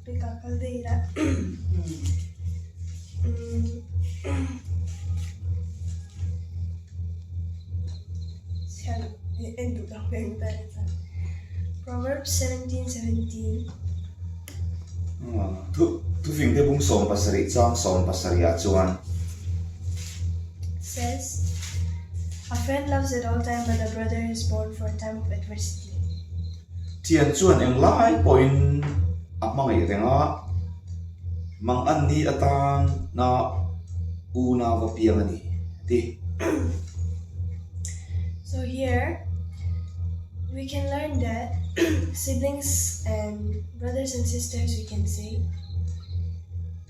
Topic ah kal daih ila. Proverbs 17:17. Thufing te bung 17 chang 17 ah chuan. Says, A friend loves at all time but a brother is born for a time of adversity. Thian chuan englai pawhin a hmangaih reng a, mang an ni atana unau a piang a ni, a ti. So here we can learn that siblings and brothers and sisters we can say.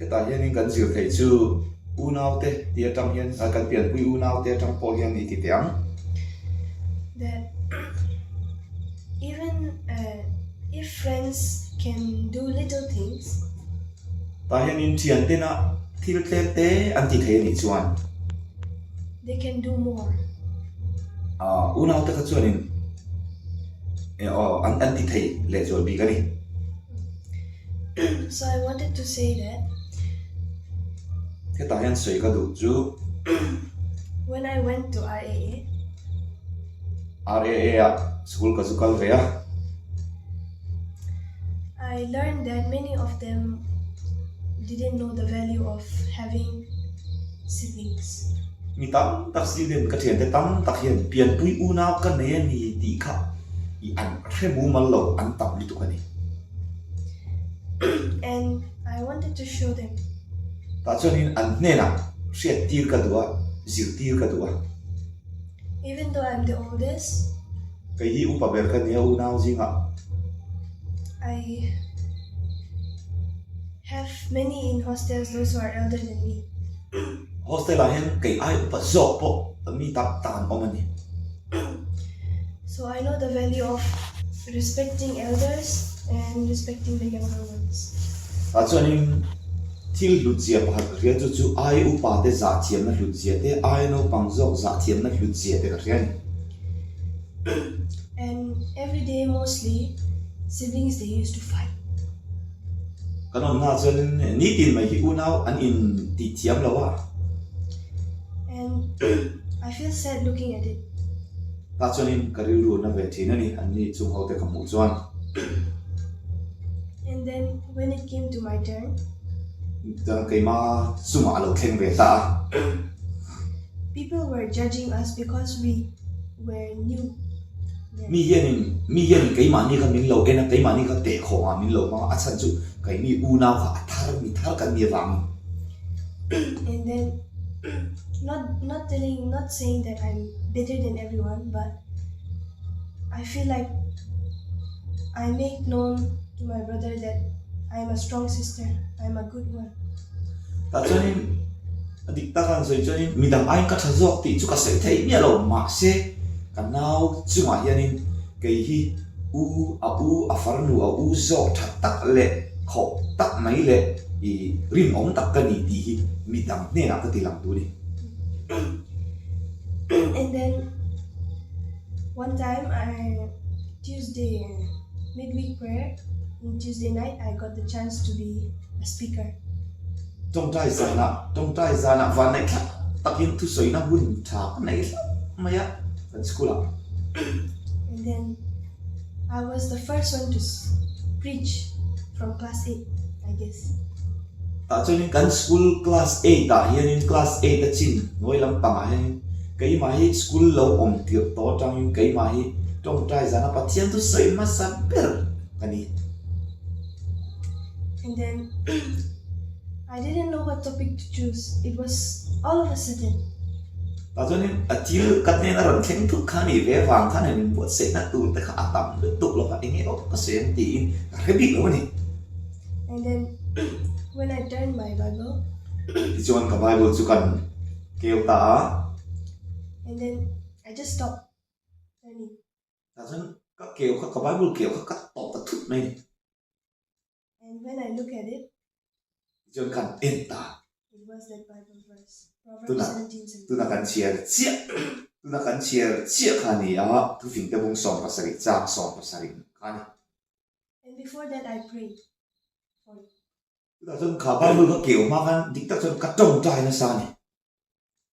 Hetah hianin kan zir theih chu unaute tih atang hian kan pianpui unaute atang pawh hian i ti teh ang. That even if friends can do little things. Tah hianin thiantena thil tlem te an ti thei a nih chuan. They can do more. Unaute kha chuanin an ti thei lehzual bik a ni. So I wanted to say that. Hetah hian sawi ka duh chu. When I went to RAA. RAA ah school ka zu kal ve a. I learned that many of them didn't know the value of having siblings. Mi tam tak student ka thiante tam tak hian pianpui unau ka nei a ni tih kha i an hre mumal lo an tam lutuk a ni. And I wanted to show them. Tah chuanin an hnenah hriat tir ka duh a, zir tir ka duh a. Even though I'm the oldest. Kei hi upa ber ka nia unau zingah. I have many in hostels those who are elder than me. Hostel ah hian kei ai upa zawk pawh mi tam tak an awm a ni. So I know the value of respecting elders and respecting the younger ones. Tah chuanin thil hlutzia pakhat ka hria chu chu ai upa te zahthiamna hlutzia te, ai naupang zawk zahthiamna hlutzia te ka hria a ni. And every day mostly siblings they used to fight. Kan awmna ah chuanin nitin mai hi unau an in tih thiam lo a. And I feel sad looking at it. Tah chuanin ka rilru na ve thin a ni, an ni chung ho te ka hmuh chuan. And then when it came to my turn. Chuan keima chungah a lo thleng ve ta a. People were judging us because we were new there. Mi hianin, mi hianin keimahni kha min lo en a, keimahni kha tehkhawngah min lo hmang a, a chhan chu keini unau kha a thar, mi thar kan ni avangin. And then not not telling, not saying that I'm better than everyone but I feel like I make known to my brother that I am a strong sister, I am a good one. Tah chuanin a dik tak an sawi chuanin midang aiin ka tha zawk tih chu ka sawi thei miah lo mahse ka nau chungah hianin kei hi u a u a farnu a u zawk tha tak leh khawh tak mai leh i rinawm tak ka ni tih hi midang hnenah ka ti lang tur a ni. And then one time I Tuesday midweek prayer in Tuesday night I got the chance to be a speaker. Tawngtai zanah tawngtai zanah vanneih thlap takin thusawina hun tha ka nei hlauh mai a kan school ah. And then I was the first one to preach from class 8 I guess. Tah chuanin kan school class 8 ah hianin class 8 a chin hnuai lampangah hianin keimah hi school lo awm tirh tawh atangin keimah hi tawngtai zana Pathian thusawi hmasa ber ka ni. And then I didn't know what topic to choose, it was all of a sudden. Tah chuanin a thil ka hnena rawn thleng thut kha ni ve vang khan in buatsaihna tur te kha a tam lutuk lo va, enge awk ka sawi ang tiin ka hre bik lo a ni. And then when I turned my Bible. Tichuan ka Bible chu kan keu ta a. And then I just stopped turning. Tah chuan ka keu kha ka Bible keu kha ka tawp ta thut mai a ni. And when I look at it, Tichuan kan en ta. It was that Bible verse, Proverbs Tuna, 17:17. tuna kan chhiar chiah, tuna kan chhiar chiah kha a ni a, thufingte bung 17 chang 17 kha a ni. And before that I prayed. For you. Chutah chuan kha Bible ka keu hma khan dik tak chuan ka tawngtai nasa a ni.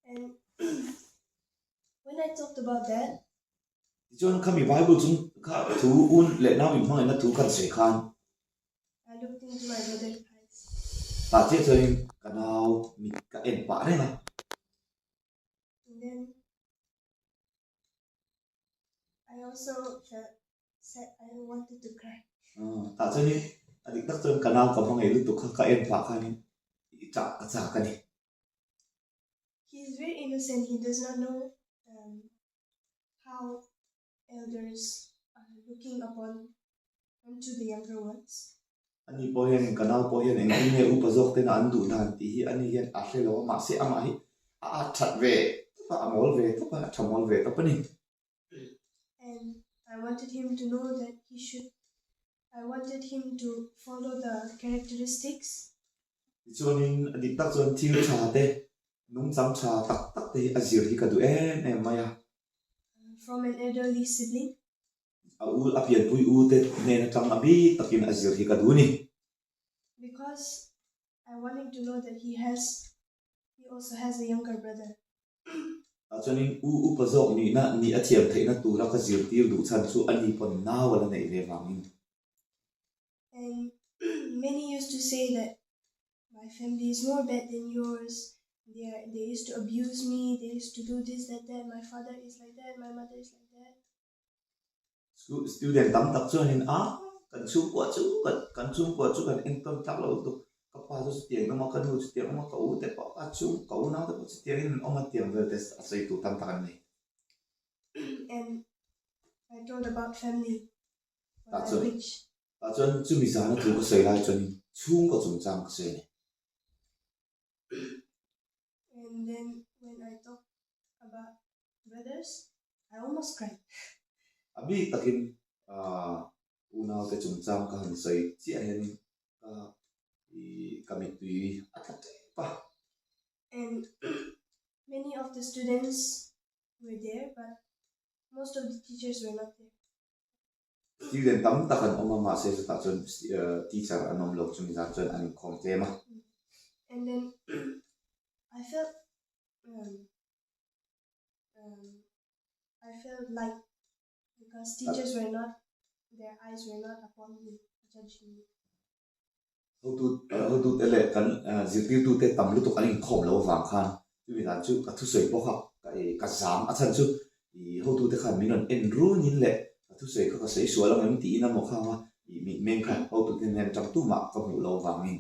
And when I talked about that, Tichuan khami Bible chung kha thu un leh nau inhmangaihna thu kan sawi khan I looked into my brother's eyes. Tah chiah chuanin ka nau mit ka en pah reng a. And then I also felt sad, I wanted to cry. Tah chuanin a dik tak chuan ka nau ka hmangaih lutuk kha ka en pah khanin i chah ka chak a ni. He is very innocent, he does not know um, how elders are looking upon unto the younger ones. Ani pawh hianin ka nau pawh hian engtin nge upa zawk tena an duh dan tih hi ani hian a hre lo a, mahse amah hi a at that ve tawp a, a mawl ve tawp a, a tha mawl ve tawp a ni. And I wanted him to know that he should, I wanted him to follow the characteristics. Tichuanin a dik tak chuan thil tha te, nungchang tha tak tak te hi a zir hi ka duh em em mai a. From an elderly sibling. A u, a pianpui u te hnen atang a bik takin a zir hi ka duh a ni. Because I want him to know that he has, he also has a younger brother. Tah chuanin u upa zawk nihna nih a thiam theihna tura ka zirtir duh chhan chu a ni pawn nau a la neih ve vangin. And many used to say that my family is more bad than yours, they are, they used to abuse me, they used to do this, that, that, my father is like that, my mother is like that. Student tam tak chuanin a kan chhungkua chu kan kan chhungkua chu kan entawn tlak lo lutuk, ka pa chu chutiang awm a, ka nu chutiang awm a, ka u te pawh ka chhung ka unau te pawh chutiangin an awm a tiang vel te a sawi tur tam tak an nei. And I told about family what I wish. Tah chuan chumi zana thu ka sawi lai chuanin chhungkaw chungchang ka sawi a ni. And then when I talk about brothers, I almost cried. A bik takin unaute chungchang ka han sawi chiah hianin ka ka mittui a tla tep a. And many of the students were there but most of the teachers were not there. Student tam tak an awm a, mahse chutah chuan teacher an awm lo chumi zan chuan an inkhawm tlem a. And then I felt um, um, I felt like because teachers were not their eyes were not upon me judging me. Hotu hotute leh kan zirtirtute tam lutuk an inkhawm lo avang khan chumi dan chu ka thusawi pawh kha ka i ka zam a chhan chu i hotute khan min rawn en runin leh ka thusawi kha ka sawi sual ang em tiin a maw khang a i mitmeng kha hotute hnen atang tumah ka hmuh lo avangin.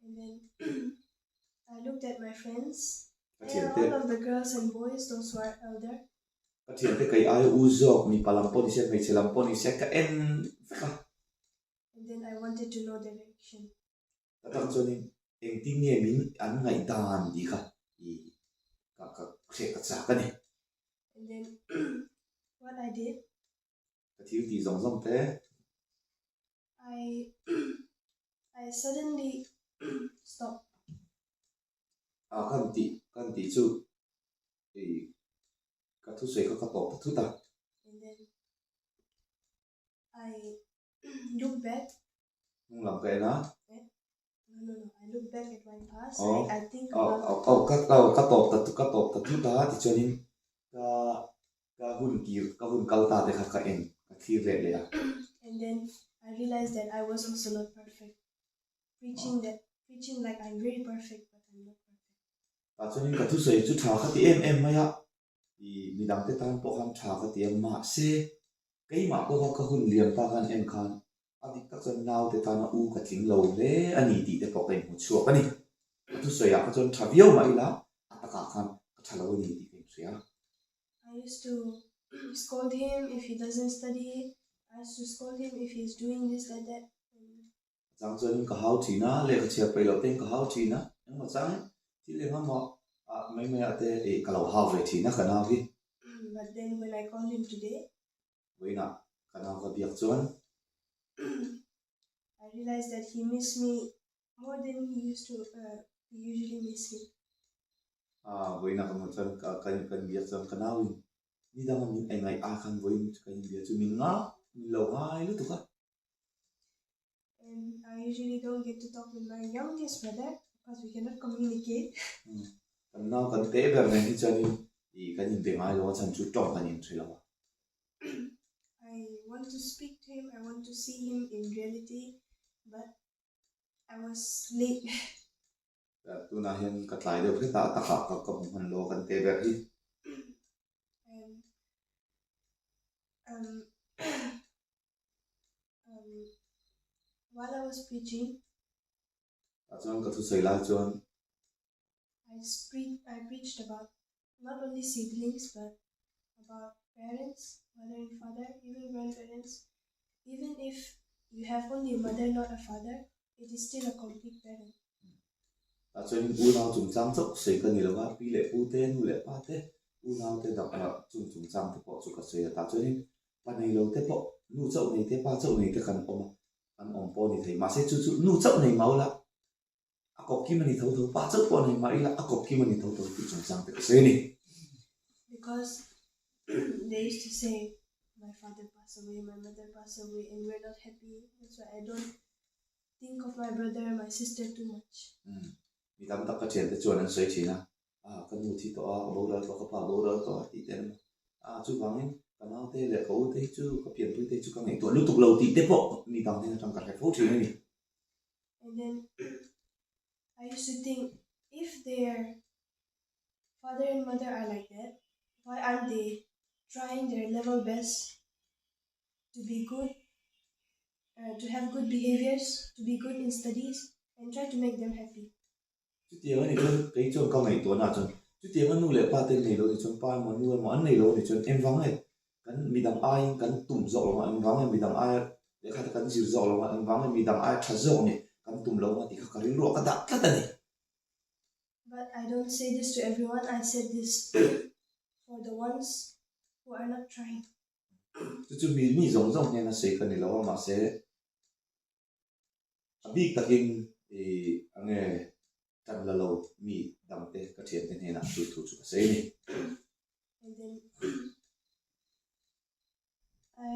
And then I looked at my friends Ka thiante. All of the girls and boys those who are elder. Ka thiante kei aia u zawk mipa lam pawh ni se hmeichhe lam pawh ni se ka en vek a. And then I wanted to know their reaction. Ka tak chuanin engtin nge min an ngaih dan tih kha i ka ka hriat ka chak a ni. And then what I did. Ka thil tih zawng zawng te. I I suddenly stopped. A kan tih kan tih chu i ka thusawi kha ka tawp ta thut a. And then I look back. Hnung lam ka en a. No, no, no. I look back at my past. Oh. I, I think about. Oh, oh, ka, oh, ka tawp ta ka tawp ta thut a tichuanin ka ka hun kir ka hun kal ta te kha ka en ka thlir leh leh a. And then I realized that I was also not perfect. Preaching oh. that preaching like I'm very perfect but I'm not perfect. Tah chuanin ka thusawi chu tha ka ti em em mai a. I midangte tan pawh khan tha ka ti a mahse Keimah pawha ka hun liam ta khan en khan a dik tak chuan naute tana u ka tling lo hle a ni tih te pawh ka inhmu chhuak a ni. Ka thusawi ah kha chuan tha viau mah ila a takah khan ka tha lo a ni tih ka inhria. I used to scold him if he doesn't study, I used to scold him if he is doing this like that. A chang chuanin ka hau thin a, lehkha chhiar peih loh tein ka hau thin a, engmaw chang thil eng emaw ah mai mai ah te ih ka lo hau ve thin a ka nau hi. But then when I call him today. Vawiinah ka nau ka biak chuan. I realize that he miss me more than he used to he usually miss me. Ah vawiinah ka hmuh chuan ka ka kan biak chuan ka nau in ni danga min engaih a khan vawiin ka inbia chu min ngai min lo ngai lutuk a. And I usually don't get to talk with my youngest brother because we cannot communicate. Kan nau kan teh ber nen hi chuanin ih kan inbe ngai lo a chhan chu tawng kan inhre lo a. I want to speak to him, I want to see him in reality but I was late. Tunah hian ka tlai deuh hret a, a takah ka ka hmu hman lo a kan teh ber hi. And um um while I was preaching. Tah chuan ka thusawi lai chuan. I speak I preached about not only siblings but about parents, mother and father, even grandparents. Even if you have only a mother not a father, it is still a complete parent. Tah chuan unau chungchang chauh sawi ka ni lo va, pi leh pu te, nu leh pa te, unau te dang chung chungchang te pawh chu ka sawi a. Tah chuanin pa nei lo te pawh, nu chauh nei te, pa chauh nei te kan awm a, kan awm pawh a ni thei. Mahse chu chu nu chauh nei mah ula, A kawp kim a ni tho tho, pa chauh pawh a nei mah ila a kawp kim a ni tho tho tih chungchang te ka sawi a ni. Because they used to say my father passed away, my mother passed away and we're not happy, that's why I don't think of my brother, my sister too much. Umm, mi tam tak ka thiante chuan an sawi thin a, ah ka nu thi tawh a, ka boral tawh a, ka pa boral tawh a tih te an awm a, ah chuvangin ka naute leh ka ute hi chu ka pianpui te hi chu ka ngaihtuah lutuk lo tih te pawh mi dang hnen atang ka hre fo thin a ni. And then I used to think if their father and mother are like that, why aren't they trying their level best to be good, uh, to have good behaviors, to be good in studies, and try to make them happy. Chutiang a nih chuan kei chuan ka ngaihtuahna ah chuan chutiang a nu leh pa te an nei lo nih chuan pa emaw nu emaw an nei lo nih chuan engvang nge kan midang aiin kan tum zawk lo a engvang nge midang aia lehkha te kan zir zawk lo a engvang nge midang aia tha zawk nih kan tum lo a tih kha ka rilru ah ka dah tlat a ni. But I don't say this to everyone, I said this for the ones who are not trying. Chu chu mi mi zawng zawng hnena sawi ka ni lo a mahse A bik takin i ange tan la lo mi dangte ka thiante hnenah chu thu chu ka sawi a ni. And then I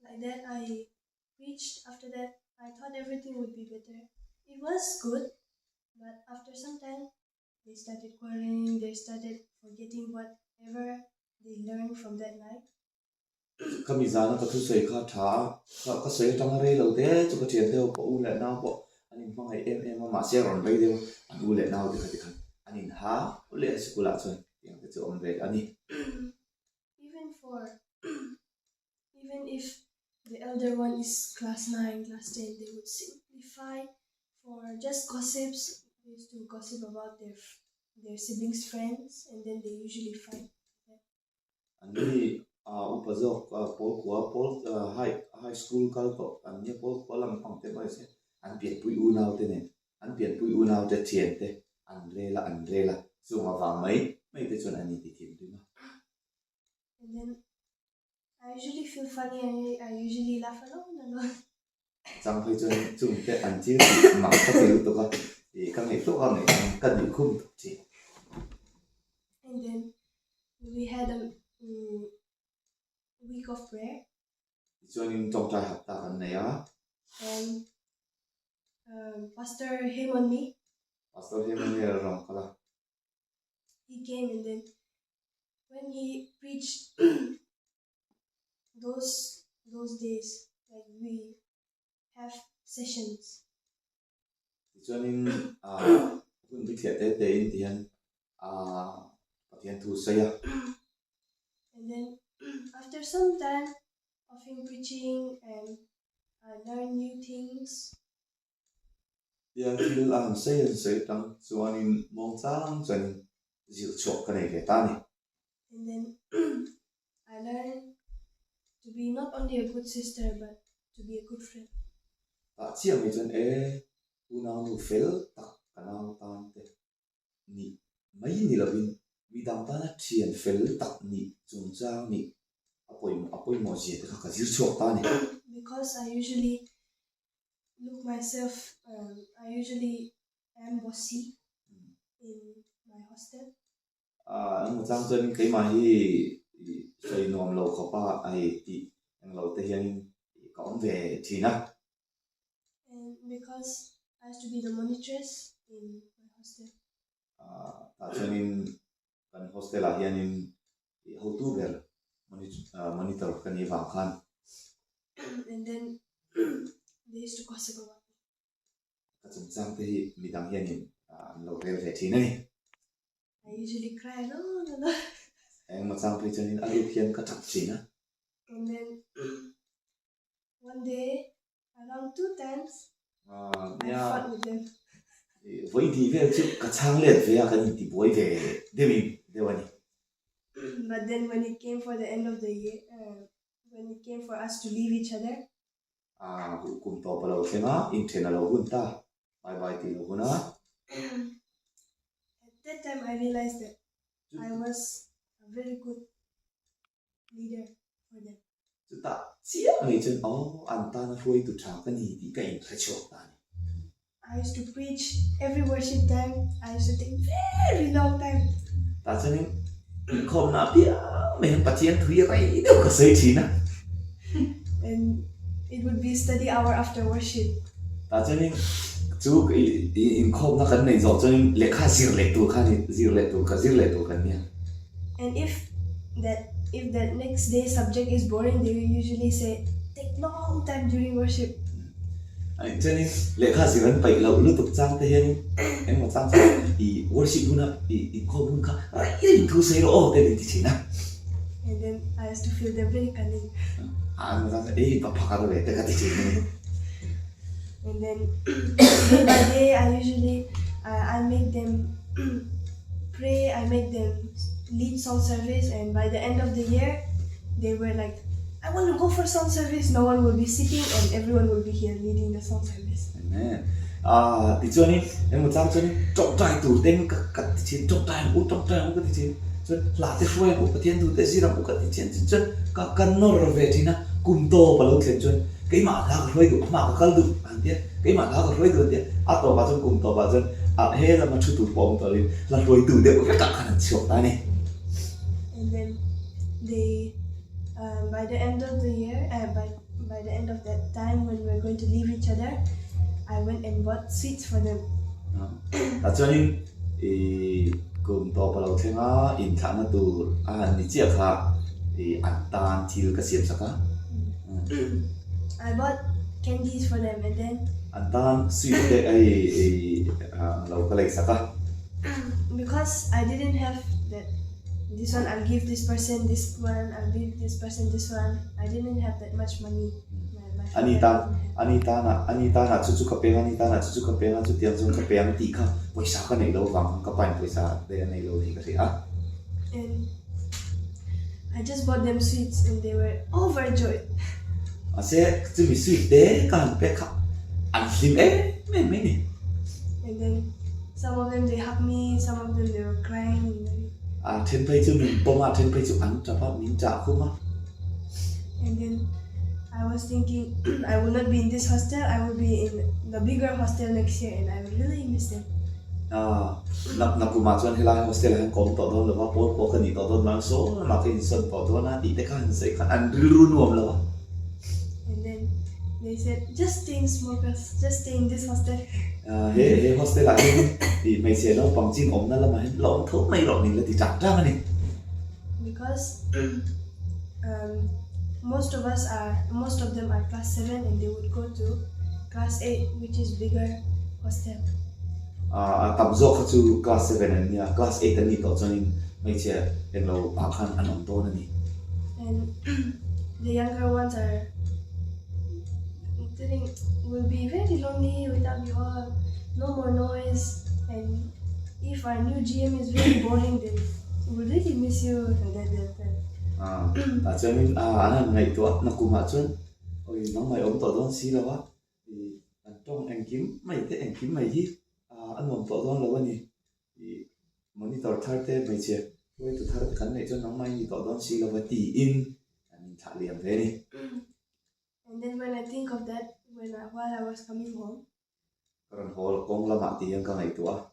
like that I preached after that I thought everything would be better. It was good but after some time they started quarreling, they started forgetting whatever they learned from that night. Ka mi zana ka thusawi kha tha a, ka ka sawi atanga rei lo te chu ka thian deuh pawh u leh nau pawh an inhmangaih em em a, mahse a rawn rei deuh a, an u leh nau te kha tikhan an inha leh a sikul ah chuan tiang te chu a awm ve a ni. Even for even if the elder one is class nine, class ten they would simplify for just gossips, they used to gossip about their their siblings friends and then they usually fight. An ni a upa zawk pawl kua pawl high high school kal tawh an nia pawl kua lam pang te pawh ni se an pianpui unau te nen an pianpui unau te thian te an rel a an rel a chung avang mai mai te chuan an inti thin rim a. And then I usually feel funny and I usually laugh alone alone. Chang phei chuan chung te an thil tih mak ka ti lutuk a ih ka ngaihtuah ka ngaihtuah ka nuih khum tawp thin. And then we had a week of prayer. Tichuanin tawngtai hapta kan nei a. And Pastor Hemani. Pastor Hemani a rawn kal a. He came and then when he preached those those days like we have sessions. Tichuanin ah hun bithliah te te in ti hian ah Pathian thu sawi a. And then after some time of him preaching and I learn new things. Tiang thil a han sawi han sawi tang chuanin muangchang chuanin zir chhuak ka nei ve ta a ni. And then I learn to be not only a good sister but to be a good friend. Tah chiah mai chuan e unaunu fel tak ka nau tan te nih mai ni lovin midang tana thian fel tak nih chungchang nih a pawimawh a pawimawh zia te kha ka zir chhuak ta a ni. Because I usually look myself I usually am bossy in my hostel. Aaa engmaw chang chuanin keimah hi sawi nuam lo khawpa hei tih englo te hianin ka. ka awm ve thin a. And because I used to be the monitress in my hostel. Tah chuanin kan hostel ah hianin hotu ber monitor ka nih vang khan. And then they used to gossip about me. Ka chungchang te hi midang hianin an lo rel ve thin a ni. I usually cry alone a lot. Engmaw chang phei chuanin a ruk hian ka tap thin a. And then one day around 2 times I fought with them. Vawi hnih vel chu ka chhang let ve a, kan intibuai ve deuhin deuh a ni. But then when it came for the end of the year, when it came for us to leave each other. A kum tawp a lo thleng a, inthen a lo hun ta, bye bye tih lo hun a. At that time I realized that I was a very good leader for them. Chutah chiah mai chuan aw an tana hruaitu tha ka ni tih ka inhre chhuak ta a ni. I used to preach every worship time, I used to take very long time. Tah chuanin inkhawmna apiang mai hian Pathian thui rei deuh ka sawi thin a. And it would be study hour after worship. Tah chuanin chu inkhawmna kan neih zawh chuanin lehkha zir leh tur kha ni, zir leh tur ka zir leh tur kan nia. And if that if that next day subject is boring they will usually say take long time during worship. Chuanin lehkha zir an paih loh lutuk chang te hianin engmaw chang chuan i worship huna i inkhawm hun kha rei rei thu sawi rawh aw te an inti thin a. And then I used to feel them very cunning. A engmaw chang chuan ei va phak a ve te ka ti thin a ni. And then day by day I usually I make them pray, I make them lead song service and by the end of the year they were like I want to go for song service, no one will be sitting and everyone will be here leading the song service. Amen. Ah, tichuanin engmaw chang chuanin tawngtai tur ten ka ka ti thin, tawngtai ang u, tawngtai ang u ka ti thin. Chuan hla te hruai ang u, Pathian thu te zir ang u ka ti thin. Chuan ka ka nawr ve thin a, kum tawp a lo thlen chuan keimah hla ka hruai duh, amah ka kal duh an tia, keimah hla ka hruai duh an tia. A tawpah chuan kum tawpah chuan ah he lama thu tur pawh awm tawh lovin hla hruaitu deuh vekah khan an chhuak ta a ni. And then they By the end of the year, by by the end of that time when we're going to leave each other, I went and bought sweets for them. Tah chuanin i kum tawp a lo thleng a, inthlahna tur a han ni chiah kha i an tan thil ka siam sak a. I bought candies for them and then. An tan sweet te hei i lo ka lei sak a. Because I didn't have that. This one I'll give this person this one I'll give this person this one I didn't have that much money my my Ani tan ani tana ani tana chu chu ka peng ani tana chu chu ka peng a chutiang chuan ka peng tih kha pawisa ka neih lo vang ka pain pawisa te a nei lo tih ka hria a. And I just bought them sweets and they were overjoyed. Mahse chumi sweet te ka han pek kha an hlim em em mai ni. And then Some of them they hug me, some of them they were crying and then. A then phei chu min pawm a, a then phei chu an tap a, min chah khum a. And then I was thinking I will not be in this hostel, I will be in the bigger hostel next year and I will really miss them. A, na na kumah chuan helai hostel ah hian ka awm tawh dawn lo va, pawl pawh ka nih tawh dawn lo, saw lamah ka insawn tawh dawn a tih te kha han sawi khan an rilru nuam lo a. And then they said just stay in small class. Just stay in this hostel. He he hostel ah hian ih hmeichhe naupang chin awmna lamah hian la awm tho mai rawh min la ti chang chang a ni. Because um most of us are most of them are class 7 and they would go to class 8 which is bigger hostel. A tam zawk kha chu class 7 an nia, class 8 an nih tawh chuanin hmeichhe englo ah khan an awm dawn a ni. And the younger ones are Telling will be very lonely without you all, no more noise and if our new GM is very boring then we'll really miss you and that that that. Ah, tah chuanin ah an han ngaihtuah nakumah chuan oi nangmah i awm tawh dawn si lo a, i an tawng engkim mai te engkim mai hi ah a nuam tawh dawn lo a ni. I monitor thar te hmeichhe hruaitu thar te kan neih chuan nangmah i ni tawh dawn si lo a tiin an inthlah liam ve a ni. And then when I think of that when I while I was coming home. Ka rawn haw kawng lamah tih hian ka ngaihtuah a.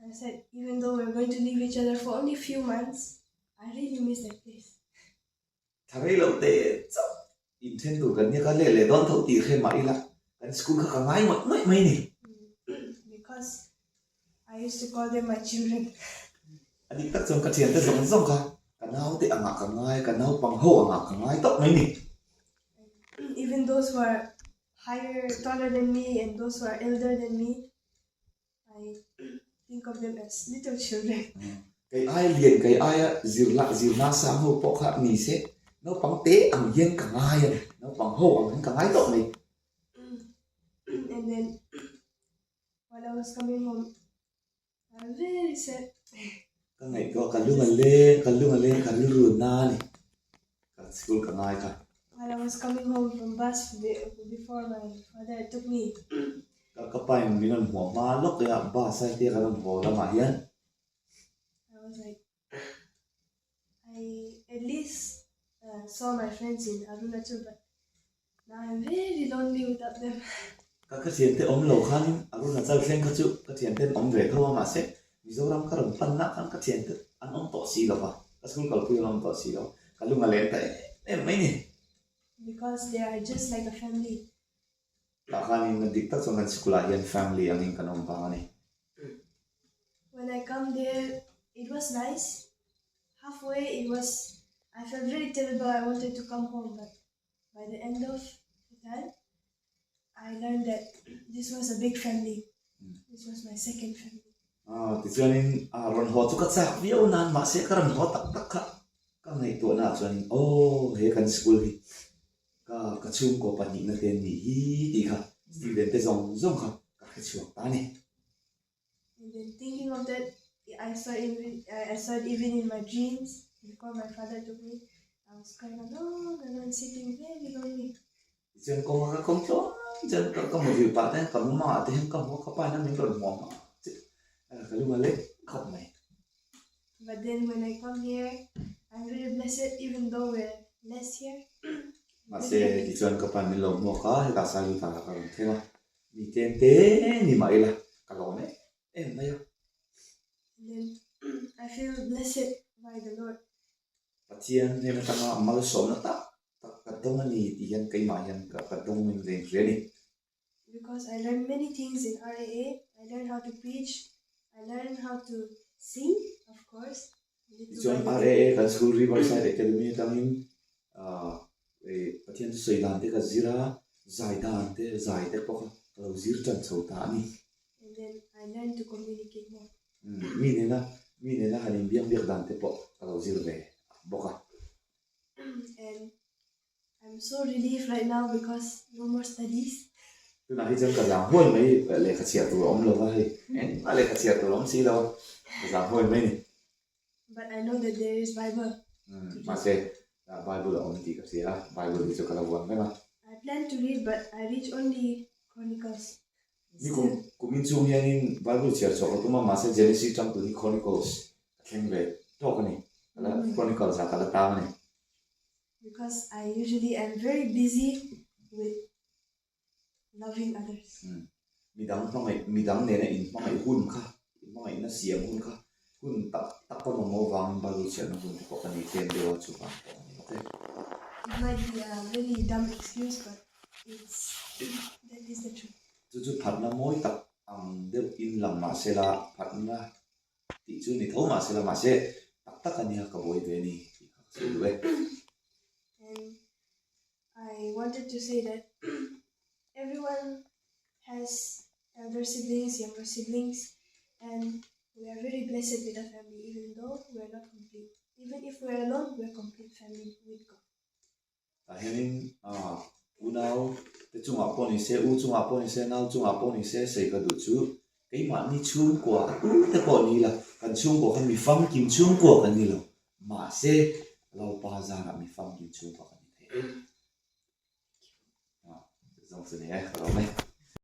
I said even though we're going to leave each other for only few months, I really miss that place. Tha rei lo te chauh. Inthen tur kan nia ka leh leh dawn tho tih hre mah ila kan school kha ka ngai ngawih ngawih mai ni. Because I used to call them my children. A dik tak chuan ka thiante zawng zawng kha ka naute angah ka ngai, ka naupang ho angah ka ngai tawp mai ni. Even those who are higher, taller than me and those who are elder than me, I think of them as little children. Kei ai lian, kei aia zirla, zirna sang ho pawh kha ni se, naupang te ang hian ka ngai a ni, naupang ho ang hian ka ngai tawp mai. And then while I was coming home, I was very sad. Ka ngaihtuah, ka lung a leng, ka lung a leng, ka rilru na a ni, ka school ka ngai kha. While I was coming home from bus before my father took me. Ka ka pa in min rawn hmuah hma lawk a, bus a hetia kan rawn haw lamah hian. I was like I at least saw my friends in Arunachal but now I'm very lonely without them. Ka ka thiante awm lo khanin Arunachal thleng kha chu ka thiante an awm ve tho a mahse Mizoram ka rawn pan nak khan ka thiante an awm tawh si lo va, ka school kalpui an awm tawh si lo, ka lung a leng ta em em mai ni. Because they are just like a family. Tah khanin a dik tak chuan kan school ah hian family angin kan awm vang a ni. When I come there it was nice, halfway it was I felt very terrible I wanted to come home but by the end of the time I learned that this was a big family, this was my second family. Ah tichuanin ah rawn haw chu ka chak viau nan mahse ka rawn haw tak tak kha ka ngaihtuahna ah chuanin aw he kan school hi Ka ka chhungkaw pahnihna te an nih hi tih kha student te zawng zawng kha ka hre chhuak ta a ni. And then thinking of that, I saw even I saw it even in my dreams before my father took me, I was crying alone alone sitting very lonely. Tichuan kawng a ka kawng tluang chuan ka ka muthilh pah te hian ka mumangah te hian ka hmu a, ka pa in a min rawn hmuam a ka lung a lek khawp mai. But then when I come here, I'm very blessed even though we're less here. Mahse tichuan ka pa min lo hmuak a, hetah Sailutah ka rawn thleng a, mi tlem te ni mah ila ka lawm em em mai a. And then I feel blessed by the Lord. Pathian hnen atanga malsawmna tak tak ka dawng a ni tih hian keimah hian ka dawng in reng hle a ni. Because I learn many things in RAA, I learn how to preach, I learn how to sing of course. Tichuan RAA kan school Riverside Academy atangin Pathian thusawi dan te ka zir a, zai dan te, zai te pawh kha ka lo zir tan chho ta a ni. And then I learn to communicate more. Mi nena mi nena han inbiak biak dan te pawh ka lo zir ve bawk a. And I'm so relieved right now because no more studies. Tunah hi chuan ka zang huai mai lehkha chhiar tur a awm lo va hei, engmah lehkha chhiar tur a awm si lo a, ka zang huai mai ni. But I know that there is Bible. Mahse Bible a awm tih ka hria a, Bible hi chu ka la vuan reng a. I plan to read but I reach only Chronicles. Ni kum kumin chhung hianin Bible chhiar chhuah ka tum a, mahse Genesis chang tun hi Chronicles ka thleng ve tawk a ni, ka la Chronicles ah ka la tang a ni. Because I usually am very busy with loving others. Midang hmangaih, midang nena inhmangaih hun kha, inhmangaihna siam hun kha hun tak tak ka mamawh vangin Bible chhiarna hun te pawh ka nei tlem deuh a, chuvang pawh a ni bawk e. It might be a really dumb excuse but it's that is the truth. Chu chu phatna mawi tak ang deuh in lang mahsela phatna Tih chu ni tho mahse la mahse tak tak a nia ka buai ve a ni tih kha ka sawi duh e. And I wanted to say that everyone has elder siblings, younger siblings and we are very blessed with a family even though we are not complete. Even if we are alone, we are complete family with God. Tah hianin unau te chungah pawh ni se, u chungah pawh ni se, nau chungah pawh ni se sawi ka duh chu keimahni chhungkua a tu te pawh ni ila kan chhungkua kha mi famkim chhungkua kan ni lo mahse Lalpa zarah mi famkim chhungkua kan ni thei a. Zawng chu ni e, ka lawm e.